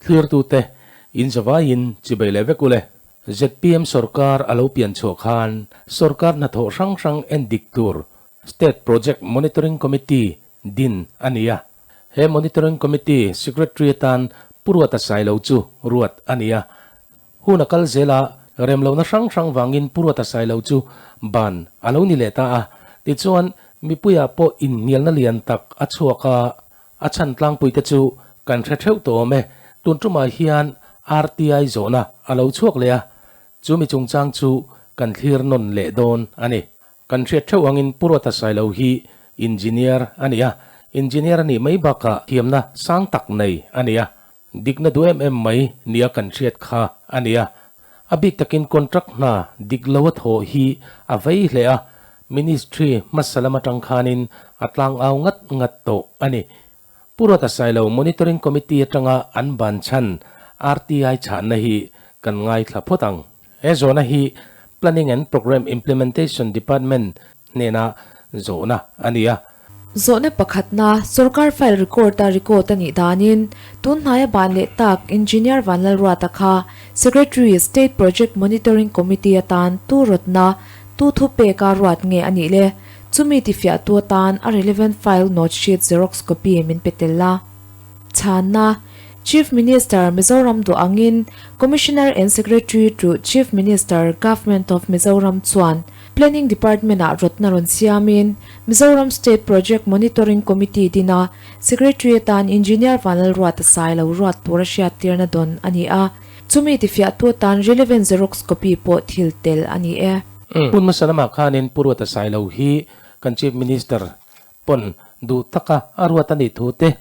Thlirtute in zavaiin chibai leh vek ule. Zpm sorkar a lo pian chhuah khan sorkar hnathawh hrang hrang en dik tur State Project Monitoring Committee din a ni a. He Monitoring Committee Secretary atan Pu Ruata Sailo chu ruat a ni a. Hun a kal zel a, remlohna hrang hrang vangin Pu Ruata Sailo chu ban a lo ni leh ta a. Tichuan, mipuiah pawh inhnialna lian tak a chhuak a, a chhan tlangpuite chu kan hre theuh tawh awm e. Tun tumah hian RTI zawhna a lo chhuak leh a, chu mi chungchang chu kan thlir nawn leh dawn a ni. Kan hriat theuh angin Pu Ruata Sailo hi Engineer a ni a, Engineer a nih mai bakah thiamna sang tak nei a ni a. Dikna duh em em mai nia kan hriat kha a nia. A bik takin contract hna dik lo a thawh hi a vei hle a, Ministry hmasa lam atang khanin a tlangau ngat ngat tawh a ni. Pu Ruata Sailo Monitoring Committee atanga an ban chhan RTI chhanna hi kan ngaithla phawt ang. He zawhna hi Planning and Programme Implementation Department hnena zawhna a ni a. Zawhna pakhatna, Sorkar file record-a record a nih danin, tun hnaia ban leh tak Engineer Vanlalruata kha Secretary, State Project Monitoring Committee atan tu rawtna, tu thu peka ruat nge a nih le? Chumi tifiahtu atan a relevant file note sheet xerox copy min pe tel la. Chhanna, Chief Minister, Mizoram duh angin Commissioner and Secretary to Chief Minister, Government of Mizoram chuan Planning Department-ah rawtna rawn siamin Mizoram State Project Monitoring Committee dina Secretary atan Engineer Vanlalruata Sailo ruat tura hriattirna dawn a ni a, chumi tifiahtu atan relevant xerox copy pawh thil tel a ni e. Hun hmasa lamah khanin Pu Ruata Sailo hi kan Chief Minister pawn duh taka a ruat a nih thu te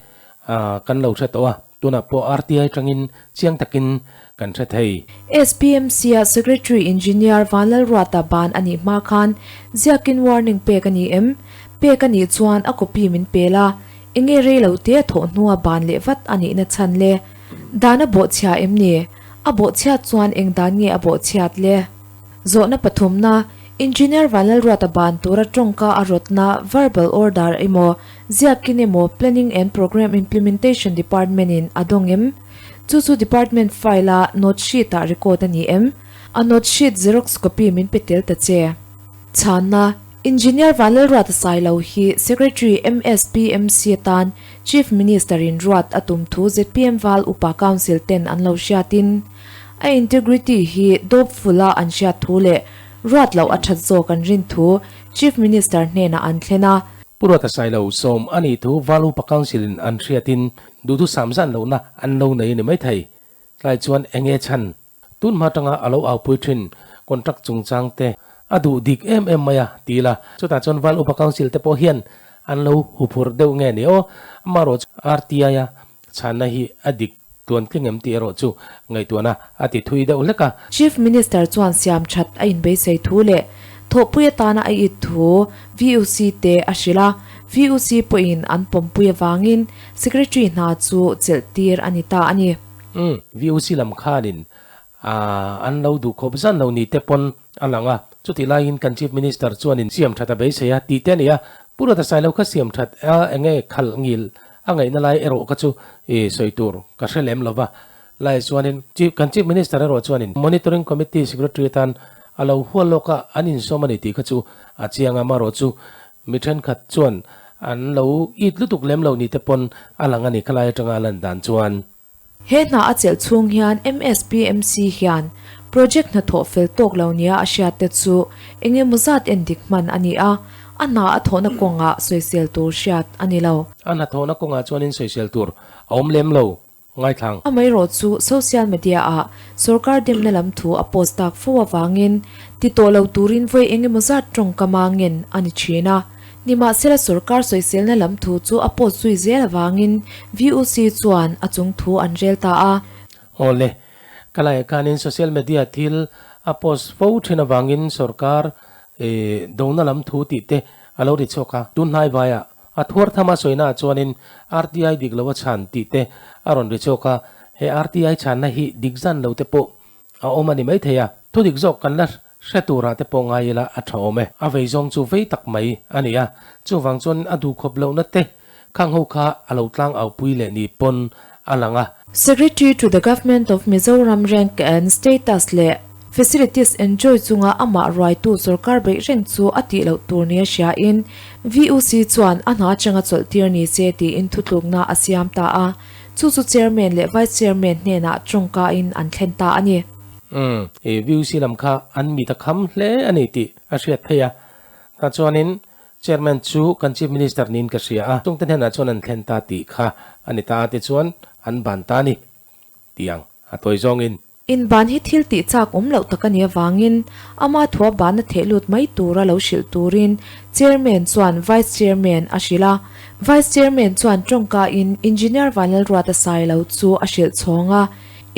kan lo hre tawh a, tunah pawh RTI atangin chiang takin kan hre thei. SPMC-a Secretary Engineer Vanlalruata ban a nih hma khan ziakin warning pek a ni em? Pek a nih chuan a copy min pel a, enge rei lo te a thawh hnua ban leh vat a nihna chhan le? Dan a bawhchhia em ni? A bawhchhiat chuan eng dan nge a bawhchhiat le? Zawhna pathumna, Engineer Vanlalruata ban tura tawngka a rawtna verbal order emaw, ziakin emaw Planning and Programme Implementation Department in a dawng em? Chu chu department file a note sheet ah record a ni em? A note sheet xerox copy min pe tel ta che. Chhanna, Engineer Vanlalruata Sailo hi Secretary MSPMC atan Chief Minister in ruat a tum thu zpm Val Upa Council ten an lo hriatin a integrity hi dawp full a an hriat thu leh Ruat loh a that zawk an rin thu Chief Minister hnenah an thlen a. Pu Ruata Sailo sawm a nih thu Val Upa Council in an hriatin duhthusam zan lohna an lo nei a ni maithei. Tlai chuan enge chhan tun hma tanga a lo aupui thin contract chungchang te a duh dik em em mai a ti la. Chutah chuan Val Upa Council te pawh hian an lo huphurh deuh nge ni aw. Amaherawh chu RTI a Chhanna hi a dik tluan tling em tih erawh chu ngaihtuahna a ti thui deuh hlek a. Chief Minister chuan siam that a inbeisei thu leh thawhpui atana a it thu VUC te a hrilh a, VUC pawhin an pawmpui avangin Secretary hna chu chelh tir a ni ta a ni. Umm, VUC lam khanin an lo duh khawp zan lo ni te pawn a lang a, chutih laiin kan Chief Minister chuanin siam that a beisei a tih te a ni a, Pu Ruata Sailo kha siam that a enge khalh ngil a ngaihna lai erawh kha chu i sawi tur ka hre lem lo va, lai chuanin Chief kan Chief Minister erawh chuanin Monitoring Committee Secretary atan a lo hual lawk a, an insawm a ni tih kha chu a chiang a, amaherawh chu mi thenkhat chuan an lo it lutuk lem lo ni te pawn a lang a ni khalai atanga a lan dan chuan. He hna a chelh chhung hian MSPMC hian project hnathawh fel tawk lo nia a hriat te chu eng emaw zat en dik hman a ni a, a hna a thawhna kawngah sawisel tur hriat a ni lo. A hnathawhna kawngah chuanin sawisel tur a awm lem lo ngaithlang. Amaherawh chu social media ah sorkar demna lam thu a post tak fo avangin ti tawh lo turin vawi eng emaw zat tawngkama ngen a ni thin a. Nimahsela sorkar sawiselna lam thu chu a post zui zel avangin VUC chuan a chung thu an rel ta a. Awle, ka laiah khanin social media thil a post fo thin avangin sorkar dona lam thu tih te a lo ri chhuak a. Tun hnai vaiah a thuar thama sawina ah chuanin RTI dik lo a chhan tih te a rawn ri chhuak a. He RTI chhanna hi dik zan lo te pawh a awm a ni maithei a. Thudik zawk kan la Hre turah te pawh ngai ila a tha awm e. A vei zawng chu vei tak mai a ni a, chuvang chuan a duhkhawp lohna te khang ho kha a lo tlang au pui leh ni pawn a lang a. Secretary to the Government of Mizoram rank and status leh facilities enjoy chunga amah ruaitu sorkar beih reng chu a tih loh tur nia hriain VUC chuan a hna atanga chawlh tir ni se tiin thutlukna a siam ta a, chu chu Chairman leh Vice Chairman hnenah tawngkain an thlen ta a ni. Umm, VUC lam kha an mit a kham hle a ni tih a hriat theih a, tah chuanin Chairman chu kan Chief Minister niin ka hria a, chungte hnenah chuan an thlen ta tih kha a ni ta a tichuan an ban ta a ni tih ang a tawi zawngin. Inban hi thil tih chak awm loh tak a nih avangin ama thua banna theh lut mai tura lo hrilh turin Chairman chuan Vice Chairman a hrilh a. Vice Chairman chuan tawngkain Engineer Vanlalruata Sailo chu a hrilh chhawng a.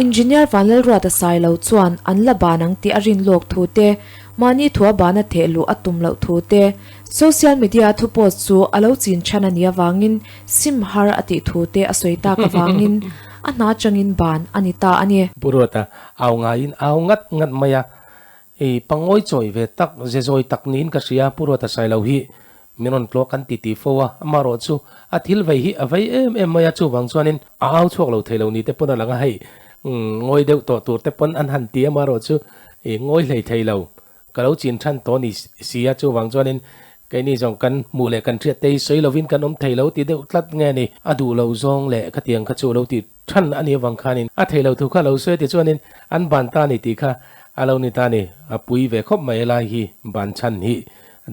Engineer Vanlalruata Sailo chuan an la ban ang tih a rin lawk thu te, mahni thua bana theh luh a tum loh thu te, social media thu post chu a lo chin chhan a nih avangin sim har a tih thu te a sawi tak avangin a hna changin ban a ni ta a ni. Pu Ruata au ngaiin au ngat ngat mai a, ei pangawi chawi ve tak, ze zawi tak niin ka hria, Pu Ruata Sailo hi Min rawn tlawk kan ti ti fo a, amaherawh chu a thil vei hi a vei em em mai a, chuvang chuanin a au chhuak lo thei lo ni te pawn a lang a, hei ngawi deuh tawh tur te pawn an han ti a, amaherawh chu i ngawi hlei thei lo, ka lo chin than tawh ni si a, chuvang chuanin keini zawng kan hmuh leh kan hriat te hi sawi lovin kan awm thei lo ti deuh tlat nge ni, a duh lo zawng leh khatiang kha chu lo ti than a nih avang khanin a thei lo thu kha lo sawi a ti chuanin an ban ta ni tih kha a lo ni ta ni, a pui ve khawp mai lai hi ban chhan hi.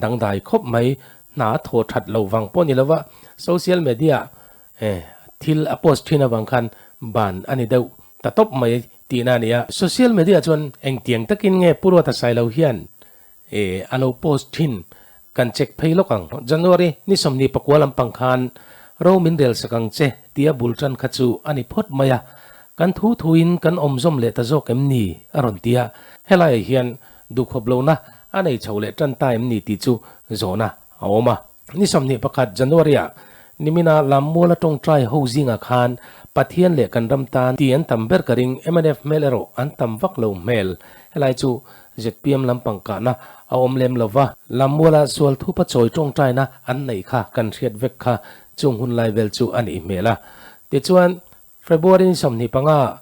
Dangdai khawp mai, hna a thaw that lo vang pawh ni lova social media thil a post thin avang khan ban a ni deuh ta tawp mai tihna a ni a. Social media chuan engtiang takin nge Pu Ruata Sailo hian a lo post thin kan check phei lawk ang. January ni 24 lampang khan ro min rel sak ang che tia bul tan kha chu a ni phawt mai a, kan thu thuin kan awm zawm leh ta zawk em ni a rawn ti a, helaiah hian Duhkhawp lohna a nei chho leh tan ta em ni tih chu zawhna a awm a. Ni 21 January-ah nimina Lammuala tawngtai ho zingah khan Pathian leh kan ram tan ti an tam ber ka ring, mnf hmel erawh an tam vak lo hmel. Helai chu zpm lampang kahna a awm lem lo va, Lammuala sual thupa chawi tawngtaina an neih kha kan hriat vek kha chung hun lai vel chu a nih hmel a. Tichuan, February ni 25,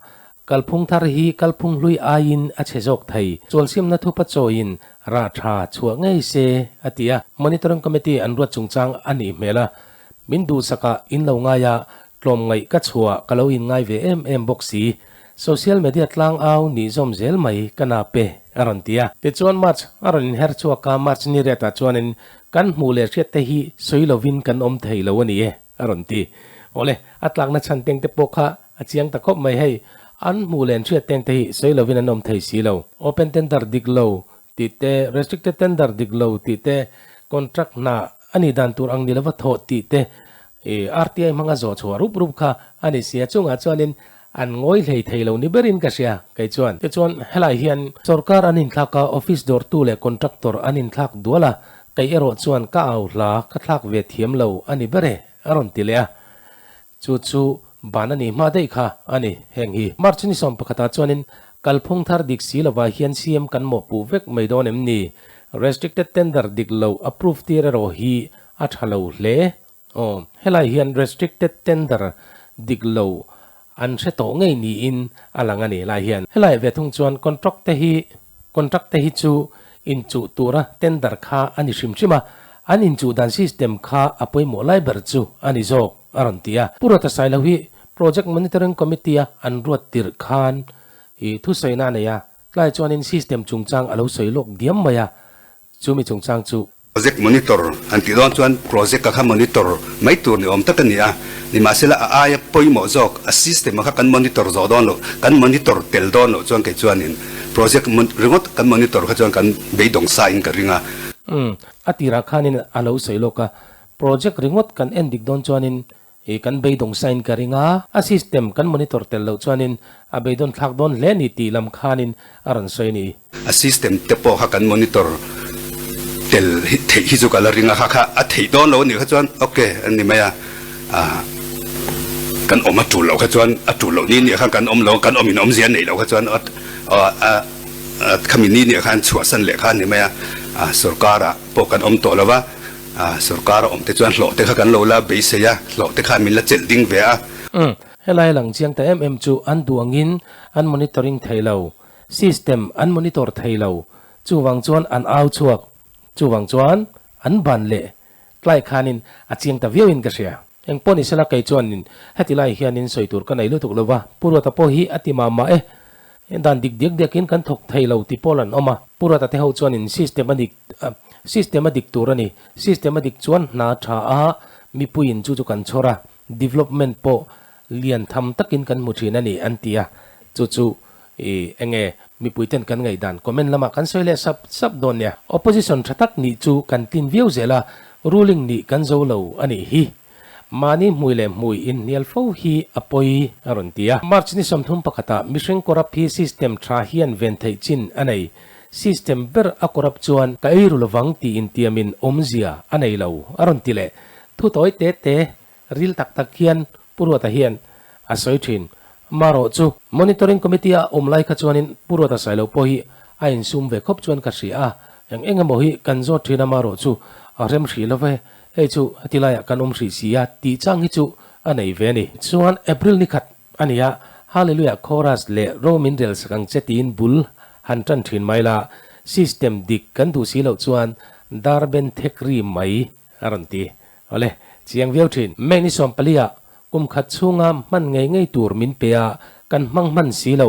Kalphung thar hi kalphung hlui aiin a chhe zawk thei. Chualsimna thupa chawiin rah tha chhuah ngei se, a ti a. Monitoring Committee an ruat chungchang a nih hmel a, min duhsakah in lo ngai a, tlawmngaih ka chhuah ka lo inngai ve em em bawk si. Social media tlang au nih zawm zel mai ka na pe, a rawn ti a. Tichuan March a rawn inher chhuak a, March ni riatah chuanin kan hmuh leh hriatte hi sawi lovin kan awm thei lo a ni e. A rawn ti. Awle, a tlakna chhan teng te pawh kha a chiang ta khawp mai hei. An hmuh leh an hriat teng te hi sawi lovin an awm thei si lo. Open tender dik lo tih te, restricted tender dik lo tih te, contract hna a nih dan tur ang ni lova thawh tih te, i RTI hmanga zawh chhuah rup rup kha a ni si a. Chungah chuanin an ngawi hlei thei lo ni berin ka hria kei chuan. Tichuan, helai hian sorkar an inthlak a, office dawrtu leh contractor an inthlak dual a, Kei erawh chuan ka au hla ka thlak ve thiam lo a ni ber e, a rawn ti leh a. Chu chu ban a nih hma daih kha a ni heng hi. March ni 11 ah chuanin kalphung thar dik si lovah hian CM kan mawhpuh vek mai dawn em ni? Restricted tender dik lo approve tir erawh hi a tha lo hle. Aw, helai hian restricted tender dik lo an hre tawh ngei niin a lang a ni lai hian. Helai ve thung chuan contract te hi contract te hi chu inchuh tura tender kha a ni hrim hrim a, an inchuh dan system kha a pawimawh lai ber chu a ni zawk a rawn ti a. Pu Ruata Sailo hi Project Monitoring Committee a an ruat tirh khan i thusawina a nei a, tlai chuanin system chungchang a lo sawi lawk diam mai a, chumi chungchang chu Project monitor han tih dawn chuan project a kha monitor mai tur ni awm tak a ni a, nimahsela a aia pawimawh zawk a system a kha kan monitor zawh dawn loh, kan monitor tel dawn loh chuan kei chuanin project ringawt kan monitor kha chuan kan beidawng sa in ka ring a. Umm, a tirah khanin a lo sawi lawk a, project ringawt kan en dik dawn chuanin I kan beidawng sain ka ring a, a system kan monitor tel loh chuanin a beidawn thlak dawn hle ni tih lam khanin a rawn sawi a ni. A system te pawh kha kan monitor tel theih hi chu ka la ring a, kha kha a theih dawn lo a nih kha chuan ok a ni mai a, kan awm a tul loh kha chuan a tul loh ni nih khan kan awm lo, kan awm in awmzia neih loh kha chuan khami ni nih khan chhuahsan leh kha a ni mai a, sorkar ah pawh kan awm tawh lo va. A, sorkar a awm te chuan hlawh te kha kan lo la beisei a, hlawh te kha min la chelh ding ve a. Umm. Helai lang chiang ta em em chu an duh angin an monitoring thei lo, system an monitor thei lo, chuvang chuan an au chhuak, chuvang chuan an ban leh tlai khanin a chiang ta viauin ka hria. Eng pawh ni sela kei chuanin heti lai hianin sawi tur ka nei lutuk lo va, Pu Ruata pawh hi a ti mah mah e, dan dik diak diakin kan thawk thei lo ti pawl an awm a, Pu Ruata te ho chuanin system a dik system a dik tur a ni, system a dik chuan hna tha a mipuiin chu chu kan chhawr a, development pawh lian tham takin kan hmu thin a ni an ti a, chu chu i enge mipui ten kan ngaihdan comment lamah kan sawi leh sap sap dawn nia. Opposition tha tak nih chu kan tlin viau zel a, ruling nih kan zo lo a nih hi. Mahni hmui leh hmui inhnial fo hi a pawi a rawn ti a. March ni 31 ah mihring corrupt hi system tha hian ven theih chin a nei. System ber a corrupt chuan ka ei ru lovang tih intiamin awmzia a nei lo a rawn ti leh. Thu tawi te te ril tak tak hian Pu Ruata hian a sawi thin. Marawh chu Monitoring Committee a awm lai kha chuanin Pu Ruata Sailo pawh hi a insum ve khawp chuan ka hria a, eng eng emaw hi kan zawt thin a marawh chu a rem hrih lo ve, hei chu heti laiah kan awm hrih si a tih chang hi chu a nei ve a ni. Chuan April ni khat a ni a, Hallelujah Chorus leh Ro min rel sak ang che tiin bul han tan thin mai la, system dik kan duh si loh chuan dar ben thek ri mai A rawn ti. Awle, chiang viau thin. May ni 14 ah kum khat chhunga hman ngei ngei tur min pe a, kan hmang hman si lo.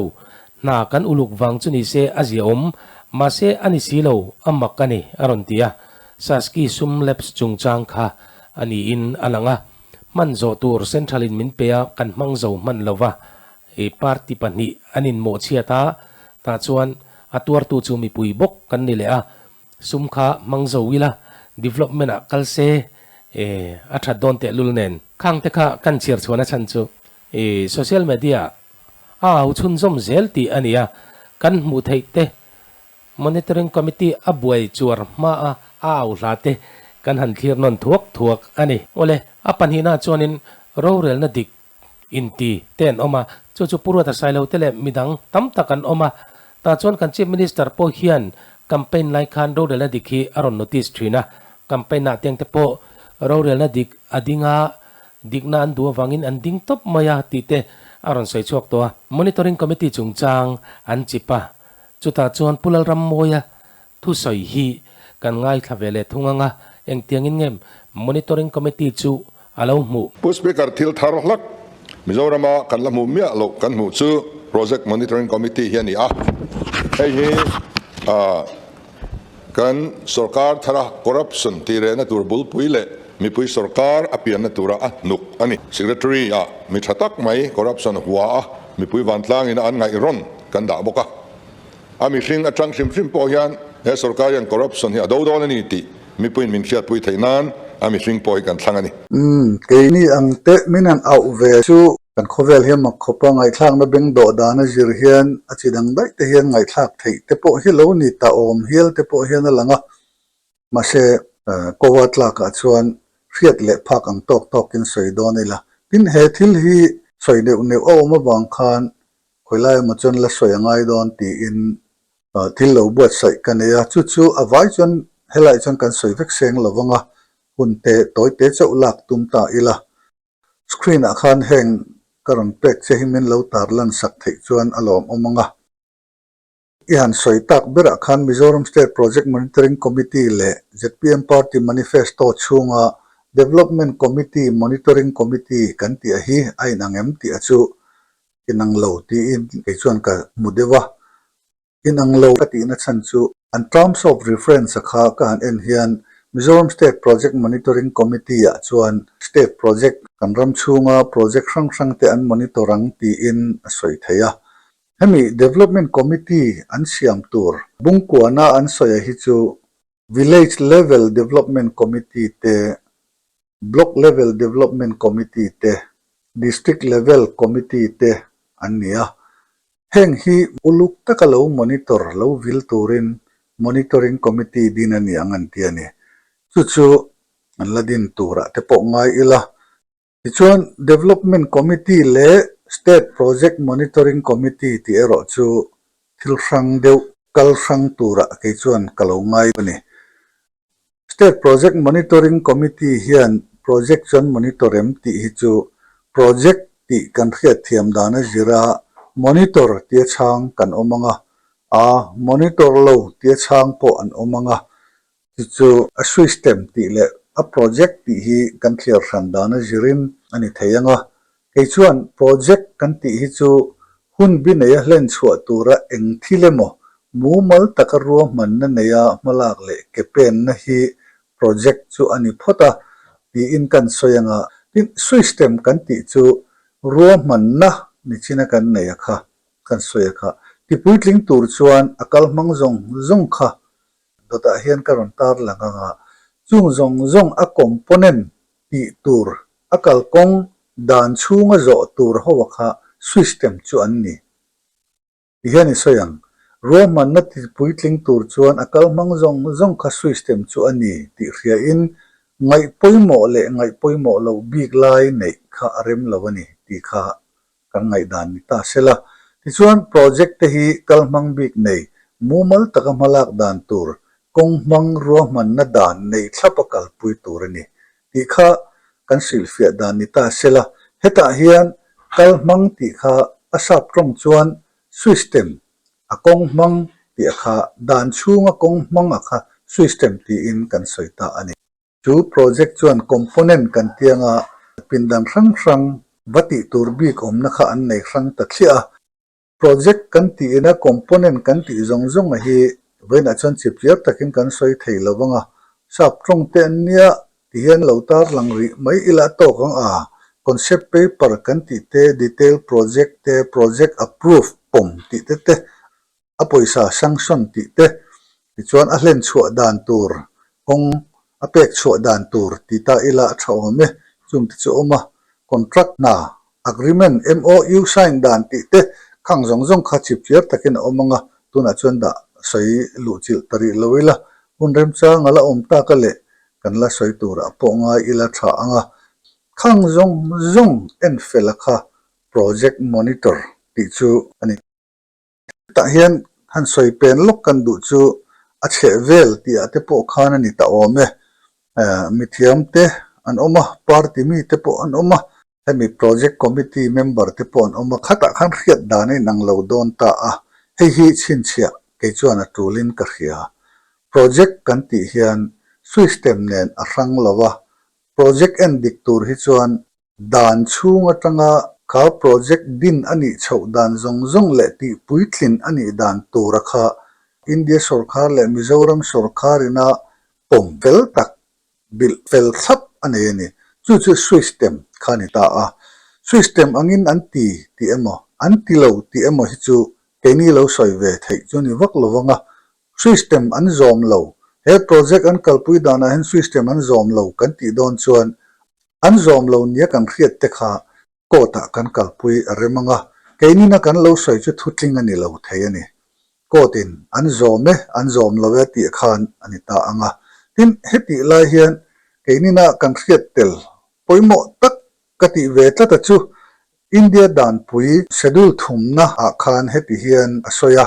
Hna kan uluk vang chu ni se a ziaawm, mahse a ni si lo, a mak a ni, a rawn ti a. Saski sum lapse chungchang kha a niin a lang a. Hman zawh tur Central in min pe a, kan hmang zo hman lo va. I party pahnih an inmawhchhiat a, tah chuan a tuartu chu mipui bawk kan ni leh a. Sum kha hmang zo ila development ah kal se e a that dawn teh lul nen. Khang te kha kan chhiar chhuan a chhan chu e social media a au chhunzawm zel tih a ni a, kan hmuh theih te monitoring committee a buai chuar hma a a au hla te kan han thlir nawn thuak thuak a ni. Awle, a pahnihna chuanin rorelna dik inti te an awm a, chu chu Pu Ruata Sailo te leh midang tam tak an awm a, tah chuan kan Chief Minister pawh hian campaign lai khan rorelna dik hi a rawn notice thin a, campaign ah tiang te pawh rorelna dik a ding a, dikna an duh avangin an ding tawp mai a tih te a rawn sawi chhuak tawh a. Monitoring Committee chungchang an chip a, chutah chuan Pu Lalrammawia thusawi hi kan ngaithla ve leh thung ang a, engtiangin nge Monitoring Committee chu a lo hmuh? Pu Speaker, thil thar hlak Mizorama kan la hmuh miah loh kan hmuh chu Project Monitoring Committee hi a ni a. Hei hi kan sorkar thara corruption tih rehna tur bulpui leh mipui sorkar a pianna tura a hnuk a ni. Secretary ah mi tha tak mai corruption hua a mipui vantlangin a an ngaihrawn kan dah bawk a. A mihring atang hrim hrim pawh hian he sorkar hian corruption hi a do dawn a ni tih mipuiin min hriatpui theih nan a mihring pawh hi kan thlang a ni. Umm, keini ang teh min han auh ve chu. Kan khawvel hian mak khawpa ngaihthlakna beng dawh dan a zir hian a chi dang daih te hian ngaihthlak theih te pawh hi lo ni ta awm hial te pawh hian a lang a. Mahse, Kowa tlakah chuan hriat leh phak ang tawk tawkin sawi dawn ila. Tin, he thil hi sawi neuh neuh a awm avang khan Khawilai emaw chuan la sawi a ngai dawn tiin thil lo buatsaih ka nei a, chu chu a vai chuan helaiah chuan kan sawi vek seng lo vang a, hun te tawi te chauh lak tum ta ila. Screen ah khan heng ka rawn pek che hi min lo tar lan sak theih chuan a lawmawm ang a. I han sawi tak berah khan Mizoram State Project Monitoring Committee leh zpm Party Manifesto chhunga Development Committee Monitoring Committee kan tih a hi a inang em tih a chu inang lo tiin kei chuan ka hmu deuh a. Inang lo ka tihna chhan chu an Terms of Reference a kha ka han en hian Mizoram State Project Monitoring Committee ah chuan State Project kan ram chhunga project hrang hrang te an monitor ang tiin a sawi thei a. Hemi Development Committee an siam tur Bungkuana an sawi a hi chu Village Level Development Committee te, Block Level Development Committee te, District Level Committee te an ni a. Heng hi uluk taka lo monitor lo vil turin Monitoring Committee din a ni ang an ti a ni. Chu chu an la din turah te pawh ngai ila. Tichuan, Development Committee leh State Project Monitoring Committee tih erawh chu thil hrang deuh kal hrang turah kei chuan ka lo ngai a ni. State Project Monitoring Committee hian project chuan monitor em tih hi chu project tih. tih kan hriatthiam dan a zir a, monitor tia chhang kan awm ang a, a monitor lo tia chhang pawh an awm ang a, chu chu a system tih leh a project tih hi kan thliar hran dan a zirin a ni thei ang a. Kei chuan project kan tih hi chu hun bi neia hlen chhuah tura eng thil emaw mumal taka ruahmanna neia hmalak leh ke penna hi project chu a ni phawt a tiin kan sawi ang a. Tin, system kan tih chu ruahmanna nichina kan nei a kha kan sawi a kha. Tipuitling tur chuan a kal hmang zawng zawng kha dawtah hian ka rawn tar lang ang a, chung zawng zawng a component tih tur a kalkawng dan chhunga zawh tur ho a kha system chu an ni. Ti hian i sawi ang, ruahmanna ti puitling tur chuan a kal hmang zawng zawng kha system chu a ni tih hriain ngaih pawimawh leh ngaih pawimawh loh bik lai neih kha a rem lo a ni tih kha kan ngaihdan ni ta se la. Tichuan project te hi kal hmang bik nei mumal taka hmalak dan tur kawng hmang ruahmanna dan nei thlap a kalpui tur a ni tih kha kan hrilhfiah dan ni ta se la. Hetah hian kal hmang tih kha a sap tawng chuan system a kawng hmang tih a kha dan chhunga kawng hmang a kha system tiin kan sawi ta a ni. Chu project chuan component kan tianga pindan hrang hrang va tih tur bik awmna kha an nei hrang ta thliah a. Project kan tihna component kan tih zawng zawng a hi vawiinah chuan chipchiar takin kan sawi thei lo vang a, sap tawng te an nia ti hian lo tarlang rih mai ila tawk ang a, concept paper kan tih te, detail project te, project approve pawm tih te te a pawisa sanction tih te, tichuan a hlen chhuah dan tur kawng a pek chhuah dan tur ti ta ila a tha awm e, chung te chu a awm a, contract hna, agreement, MOU sign dan tih te khang zawng zawng kha chipchiar takin a awm ang a, tunah chuan dah sawi luh chilh ta rih lo ila, hun remchang a la awm tak a leh kan la sawi turah pawh ngai ila tha ang a, khang zawng zawng en fel a kha project monitor tih chu a ni. Hetah hian han sawi pen lawk kan duh chu a chheh vel tih ah te pawh khan a ni ta awm e. Mithiam te an awm a, party mi te pawh an awm a, hemi project committee member te pawh an awm a, khatah khan hriat dan a inang lo dawn ta a, hei hi chhinchhiah kei chuan a tulin ka hria. Project kan tih hian system nen a hrang lo a, project en dik tur hi chuan Dan chhung atanga kha project din a nih chhoh dan zawng zawng leh tih puitlin a nih dan tura kha India sawrkhar leh Mizoram sawrkharina pawm fel tak, bilh fel thlap a nei a ni. Chu chu system kha a ni ta a. System angin an ti tih emaw, an ti lo tih emaw hi chu keini lo sawi ve theih chu a ni vak lo vang a. System an zawm lo. He project an kalpui danah hian system an zawm lo kan tih dawn chuan An zawm lo nia kan hriat te kha court ah kan kalpui a rem ang a, keinina kan lo sawi chu thutling a ni lo thei a ni. Court in an zawm e, an zawm lo e tih khan a ni ta ang a. Tin, hetih lai hian keinina kan hriat tel pawimawh tak ka tih ve tlat a chu India danpui schedule thumna ah khan heti hian a sawi a.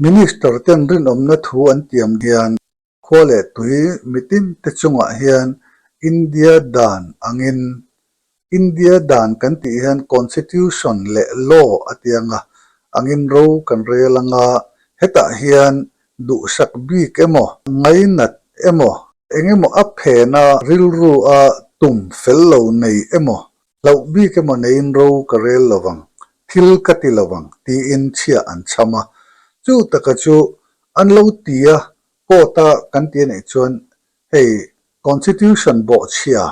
Minister ten rinawmna thu an tiam hian Khua leh tui mitin te chungah hian India dan angin, India dan kan tih hian Constitution leh Law a ti anga, angin ro kan rel anga, hetah hian duhsak bik emaw, ngainat emaw, engemaw a phena rilru a tum fel lo nei emaw, hlauh bik emaw neiin ro ka rel lo vang, thil ka ti lo vang tiin chhia an chham a. Chu taka chu an lo ti a, Court a kan ti a nih chuan hei Constitution bawhchhia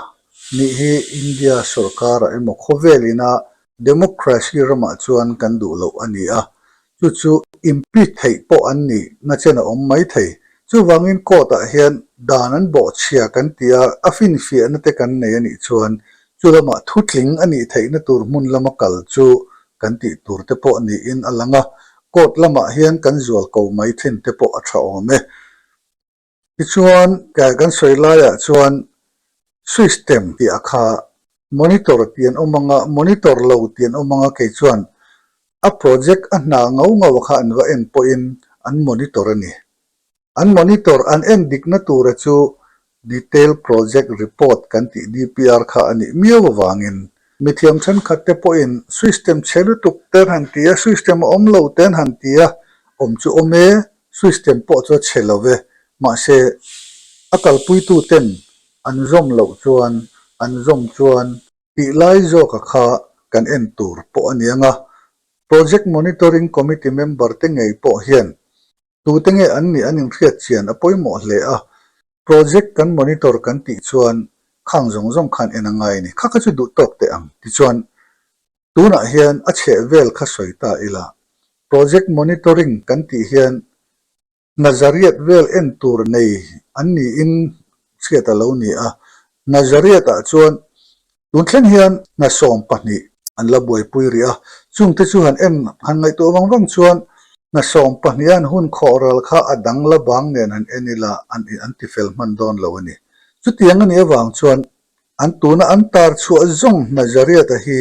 nih hi India sorkar ah emaw khawvel ina democracy ramah chuan kan duh loh a ni a, chu chu impeach theih pawh an nih na chen a awm mai thei. Chuvangin court ah hian dan an bawhchhia kan ti a, a finfiahna te kan nei a nih chuan chu lamah thutling a nih theihna tur hmun lama kal chu kan tih tur te pawh niin a lang a, court lamah hian kan zual ko mai thin te pawh a tha awm e. Tichuan, kan sawi laiah chuan system tih a kha monitor tih an awm ang a, monitor lo tih an awm ang a, kei chuan a project a hna ngau ngau a kha an va en pawhin an monitor a ni. An monitor an en dikna tura chu Detail Project Report kan tih DPR kha a nih miau avangin. Mithiam thenkhat te pawhin system chhe lutuk te an han ti a, system a awm lo te an han ti a, awm chu awm e, system pawh chu a chhe lo ve. Mahse, a kalpuitu ten an zawm loh chuan an zawm chuan tih lai zawka kha kan en tur pawh a ni ang a. Project Monitoring Committee member te ngei pawh hian Tute nge an nih an inhriat chian a pawimawh hle a, project kan monitor kan tih chuan khang zawng zawng khan en a ngai a ni. Kha kha chu duh tawk teh ang tichuan tunah hian a chheh vel kha sawi ta ila, project monitoring kan tih hian Nazariat vel en tur nei an niin hriat a lo ni a, Nazariat ah chuan Tun thleng hian hna 12 an la buaipui rih a, chungte chu han en han ngaihtuah vang vang chuan hna 12 an hun khawh ral kha a dang la bang nen han en ila an an ti fel hman dawn lo a ni. Chutiang a nih avang chuan an tuna an tar chhuah zawng hna Zariata hi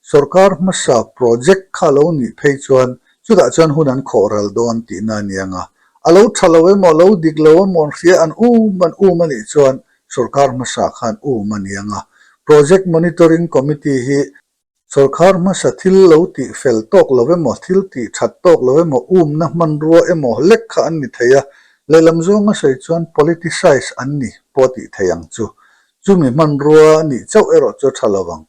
sorkar hmasa project kha lo nih phei chuan chutah chuan hun an khawh ral dawn tihna a ni ang a, a lo tha lo emaw a lo dik lo emaw an hria an um an um a nih chuan Sorkar hmasa khan um a ni ang a, Project Monitoring Committee hi sorkar hmasa thil lo tih fel tawk lo emaw, thil tih that tawk lo emaw, umna hmanrua emaw lek kha an ni thei a, lehlam zawnga sawi chuan politicize an ni pawh tih thei ang chu. Chumi hmanrua nih chauh erawh chu a tha lo ang.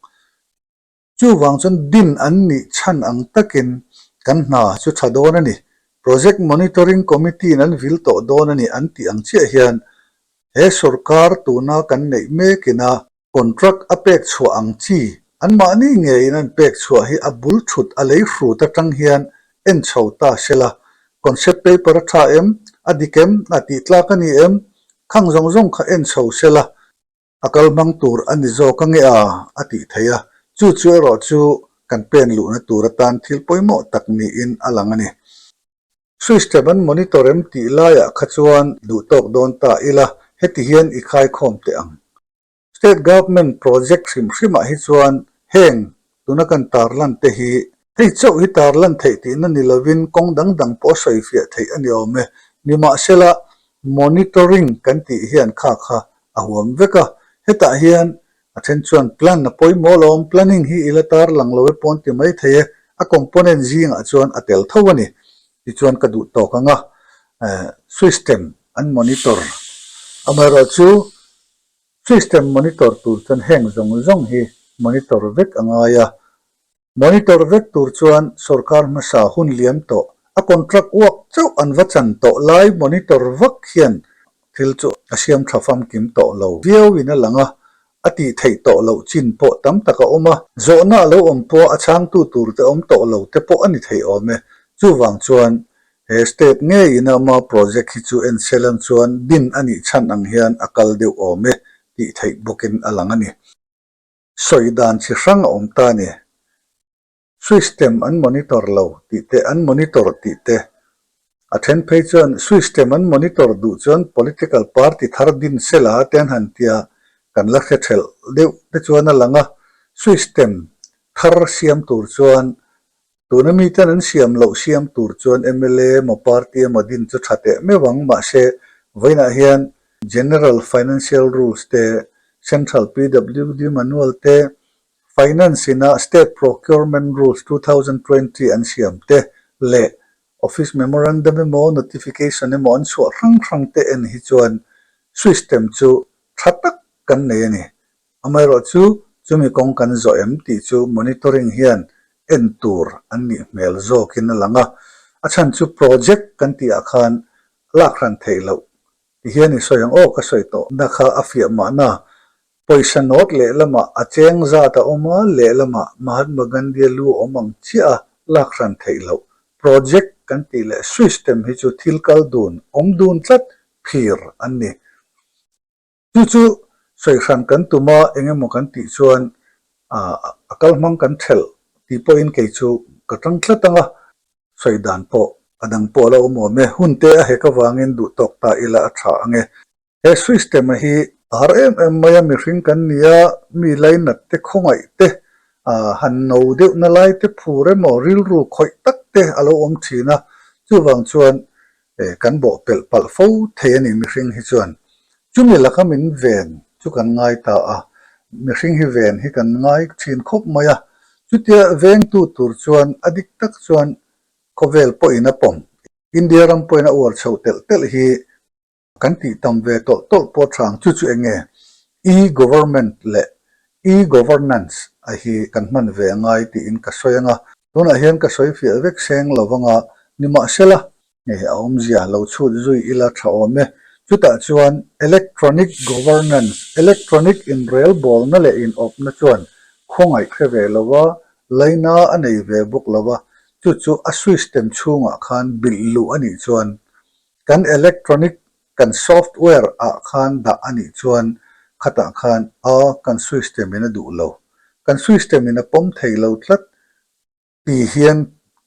Chuvang chuan din an nih chhan ang takin kan hna chu tha dawn a ni. Project Monitoring Committee in an vil tawh dawn a ni an tih ang chiah hian he sorkar tuna kan neih mekina contract a pek chhuah ang chi anmahni ngeiin an pek chhuah hi a bul thut a lei hrut atang hian en chho ta sela. Concept paper a tha em? A dik em? A tih tlak a ni em? Khang zawng zawng kha en chho sela. A kal hmang tur a ni zawk ange a, a tih theih a, chu chu erawh chu kan pen luhna tur atan thil pawimawh tak niin a lang a ni. System an monitor em tih laiah kha chuan duh tawk dawn ta ila, heti hian i khaikhawm teh ang. State Government project hrim hrimah hi chuan heng tuna kan tarlan te hi hei chauh hi tarlan theih tihna ni lovin kawng dang dang pawh a sawifiah theih a ni awm e. Nimahsela, monitoring kan tih hian kha kha a huam vek a, hetah hian a then chuan plan a pawimawh alawm, planning hi i la tarlang lo e pawn ti mai thei e, a component zingah chuan a tel tho a ni. Tichuan ka duh tawk ang a, system an monitor. Amaherawhchu System monitor tur chuan heng zawng zawng hi monitor vek a ngai a. Monitor vek tur chuan sorkar hmasa hun liam tawh, a contract uak chauh an va chan tawh lai monitor vak hian thil chu a siam tha famkim tawh lo viau in a lang a, a tih theih tawh loh chin pawh tam tak a awm a, zawhna a lo awm pawh a chhangtu tur te awm tawh lo te pawh a ni thei awm e. Chuvang chuan He state ngei in ama project hi chu en selan chuan din a nih chhan ang hian a kal deuh awm e tih theih bawkin a lang a ni. Sawi dan chi hrang a awm ta a ni. System an monitor lo tih te an monitor tih te. A then phei chuan system an monitor duh chuan political party thar din sela te an han tia kan la hre thelh deuh te chuan a lang a. System thar siam tur chuan Tuna miten an siam loh siam tur chuan mla emaw party emaw din chu tha teh meuh ang, mahse vawiinah hian General Financial Rules te, Central PWD Manual te, Finance ina State Procurement Rules 2020 an siam te leh Office Memorandum emaw Notification emaw an chhuah hrang hrang te en hi chuan system chu tha tak kan nei a ni. Amaherawhchu, chumi kawng kan zawh em tih chu monitoring hian en tur an nih hmel zawkin a lang a. A chhan chu project kan tihah khan lak hran theih loh ti hian i sawi ang aw ka sawi tawh na kha a fiah mahna. Pawisa nawt lehlamah a cheng zat a awm a, lehlamah Mahatma Gandhi-a lu a awm ang chiah a lak hran theih loh. Project kan tih leh system hi chu thil kal dun, awm dun tlat phir an ni. Chu chu sawi hran kan tum a, eng emaw kan tih chuan a kal hmang kan thelh tih pawhin kei chu ka tang tlat ang a, sawi dan pawh a dang pawh a lo awm awm e, hun te a hek avangin duh tawk ta ila a tha ang e. He system a hi a har em em mai a, mihring kan ni a, mi lainat te khawngaih te han no deuh na lai te phur emaw rilru khawih tak te a lo awm thin a, chuvang chuan kan bawh pelh palh fo thei a ni mihring hi chuan. Chumi laka min ven chu kan ngai ta a. Mihring hi ven hi kan ngai thin khawp mai a, chutia vengtu tur chuan a dik tak chuan khawvel pawhin a pawm. India ram pawhin a uar chhoh telh telh hi kan tih tam ve tawlh tawlh pawh tha ang. Chu chu eng nge? E-government leh e-governance a hi kan hman ve a ngai tiin ka sawi ang a. Tunah hian ka sawi fiah vek seng lo vang a, nimahsela nge a awmzia lo chhut zui ila tha awm e. Chutah chuan electronic governance, electronic inrelbawlna leh inawpna chuan khawngaih hre ve lo a, laina a nei ve bawk lo a, chu chu a system chhungah khan bilh luh a nih chuan kan electronic kan software ah khan dah a nih chuan khatah khan a kan system in a duh lo, kan system in a pawm thei lo tlat. Ti hian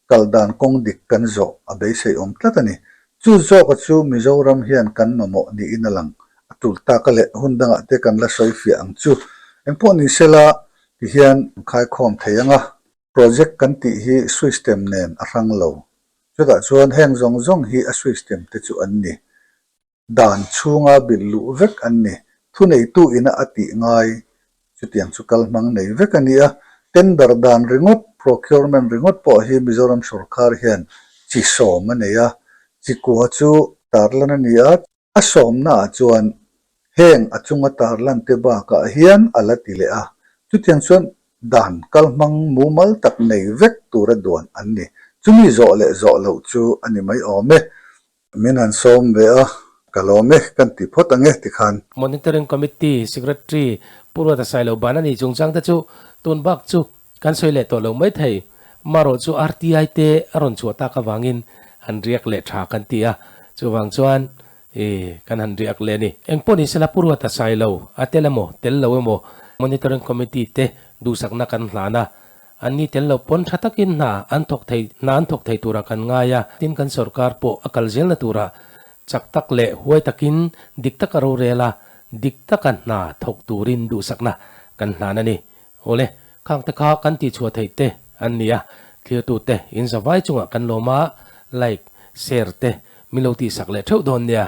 kal dan kawng dik kan zawh a beisei awm tlat a ni. Chu zawka chu Mizoram hian kan mamawh niin a lang. A tul taka leh hun dangah te kan la sawi fiah ang chu. Engpawh ni sela ti hian an khaikhawm thei ang a. Project kan tih hi system nen a hrang lo. Chutah chuan heng zawng zawng hi a system te chu an ni. Dan chhunga bilh luh vek an ni. Thuneitu ina a tih ngai chutiang chu kal hmang nei vek a ni a. Tender dan ringawt, procurement ringawt pawh hi Mizoram sawrkar hian chi sawm a nei a. Chi kua chu tarlan a ni a. A sawmnaah chuan heng a chunga tarlan te bakah hian a la ti leh a. Chutiang chuan dan kal hmang mumal tak nei vek tura duan an ni. Chumi zawh leh zawh loh chu a ni mai awm e. Min han sawm ve a, ka lawm e, kan ti phawt ang e tikhan. Monitoring Committee Secretary Pu Ruata Sailo ban a nih chungchang te chu tun bak chu kan sawi leh tawh lo mai thei. Marawh chu RTI te a rawn chhuah tak avangin han riak leh tha kan ti a, chuvang chuan i kan han riak leh a ni. Engpawh ni sela Pu Ruata Sailo a tel emaw tel lo emaw Monitoring Committee te duhsakna kan hlan a, An ni tel lo pawn tha takin hna an thawk thei hna an thawk thei turah kan ngai a, tin kan sorkar pawh a kal zelna turah chak tak leh huai takin dik taka rorel a, dik taka hna thawk turin duhsakna kan hlan a ni. Awle, khang te kha kan tihchhuah theih te an ni a, thlirtute in zavai chungah kan lawm a, like, share te min lo tihsak leh theuh dawn nia.